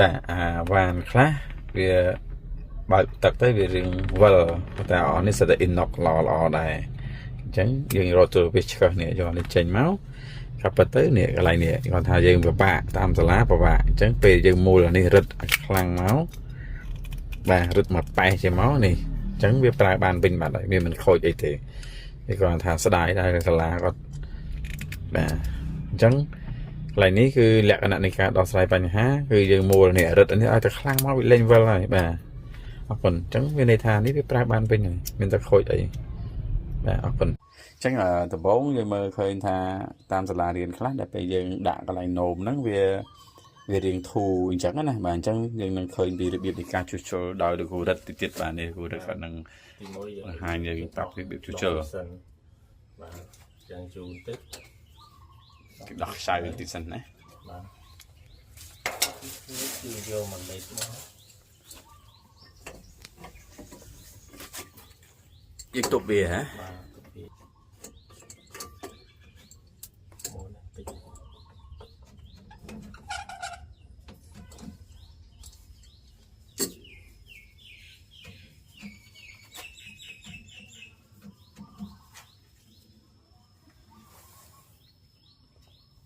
បាទអាវ៉ានខ្លះវាបើកទឹកទៅវារឿងវិលតែអស់នេះសិតតែ inox ល្អល្អដែរអញ្ចឹងយើងរកទូរវាឆ្កឹះនេះយកនេះចេញមកកាប់ពិតទៅនេះកន្លែងនេះគាត់ថាយើងពិបាកតាមសាលាពិបាកអញ្ចឹងពេលយើងមូលអានេះរឹតឲ្យខ្លាំងមកបាទរឹតមកប៉េះជាមកនេះអញ្ចឹងវាប្រើបានវិញបាត់ហើយវាមិនខូចអីទេវាគ្រាន់តែថាស្ដាយដែរសាលាគាត់បាទអញ្ចឹងកន្លែងនេះគឺលក្ខណៈនៃការដោះស្រាយបញ្ហាគឺយើងមូលនេះរឹតអានេះឲ្យតែខ្លាំងមកវាលេងវិលហើយបាទអរគុណអញ្ចឹងវាន័យថានេះវាប្រើបានវិញហើយមានតែខូចអីបាទអរគុណអញ្ចឹងដំបូងយើងមើលឃើញថាតាមសាលារៀនខ្លះដែលពេលយើងដាក់កន្លែងនោមហ្នឹងវាវារៀងធូរអញ្ចឹងណាបាទអញ្ចឹងយើងនឹងឃើញពីរបៀបនៃការជួសជុលដោយលោកគ្រូរិទ្ធតិចទៀតបាទនេះគ្រូរិទ្ធគាត់នឹង ទីមួយយើង បង្ហាញយើងប្រាប់ពីរបៀបជួសជុល សិនបាទយ៉ាងជូនតិច គេដោះខ្សៅបន្តិចសិនណា បាទនេះគឺយកមកលេបមក យើងទប់វាហ៎ បាទទៅពីមួយនេះតិច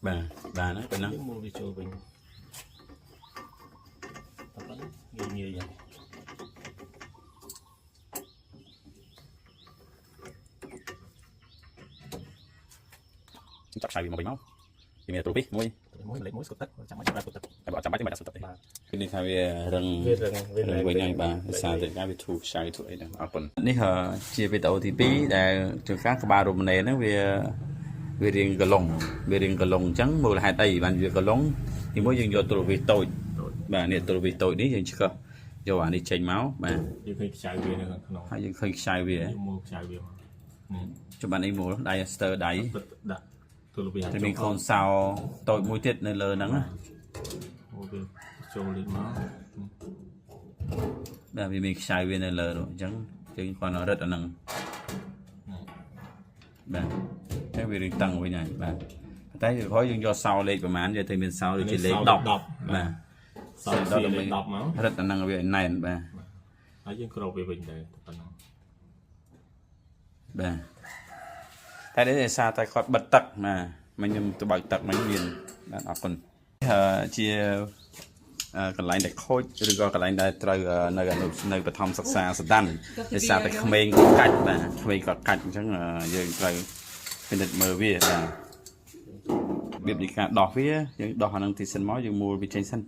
បាទបាទណាប៉ុណ្ណឹង យើងមូលវាចូលវិញតែប៉ុណ្ណឹងងាយងាយយ៉ាង ចាប់ខ្សៅវាមកវិញមកវាមានទូពីមួយ មួយលេខមួយស្កុតទឹកចាំបាច់ប្រើស្កុតទឹក តែបើអត់ចាំបាច់ទេមិនដាក់សុទ្ធទេ បាទ គឺនេះថាវារឹង វារឹងវា រឹងវិញហើយបាទភាសាទៅការវាធូរខ្សៅធូរអីហ្នឹងអរគុណនេះជាវីដេអូទី2ដែលជួនកាលក្បាលរមណេហ្នឹងវាវារៀងកលុងវារៀងកលុងអញ្ចឹងមូលហេតុអីបានវាកលុងទីមួយយើងយកទូរវីតូចបាទនេះទូរវីតូចនេះយើងឆ្កឹះយកអានេះចេញមកបាទ យើងឃើញខ្ចៅវានៅខាងក្នុង ហើយយើងឃើញខ្សៅវា យើងមូលខ្ចៅវាមកនេះ ច្បាស់នេះមូលដៃស្ទើដៃ ទឹកដាក់ទូលវា តែមានកូនសោតូចមួយទៀតនៅលើហ្នឹងណា មូលវាចូលលេខមក បាទវាមានខ្សៅវានៅលើនោះអញ្ចឹងយើងគ្រាន់តែរឹតអាហ្នឹងបាទអញ្ចឹងវារៀងតឹងវិញហើយបាទតែក្រោយយើងយកសោលេខប្រហែលយើងទៅមានសោដូចជាលេខ10បាទ សល់សលេខ10មករ ឹតអាហ្នឹងវាឲ្យណែនបាទ ហើយយើងគ្របវាវិញទៅប៉ុណ្ណឹង បាទតែនេះដោយសារតែគាត់បិទទឹកបាទមិញខ្ញុំទៅបើកទឹកមិញមានបាទអរគុណជាកន្លែងដែលខូចឬក៏កន្លែងដែលត្រូវនៅអនុនៅបឋមសិក្សាសដានដោយសារតែក្មេងគាត់កាច់បាទក្មេងគាត់កាច់អញ្ចឹងយើងត្រូវពិនិត្យមើលវាបាទរបៀបនៃការដោះវាយើងដោះអានឹងទីសិនមកយើងមូលវាចេញសិន។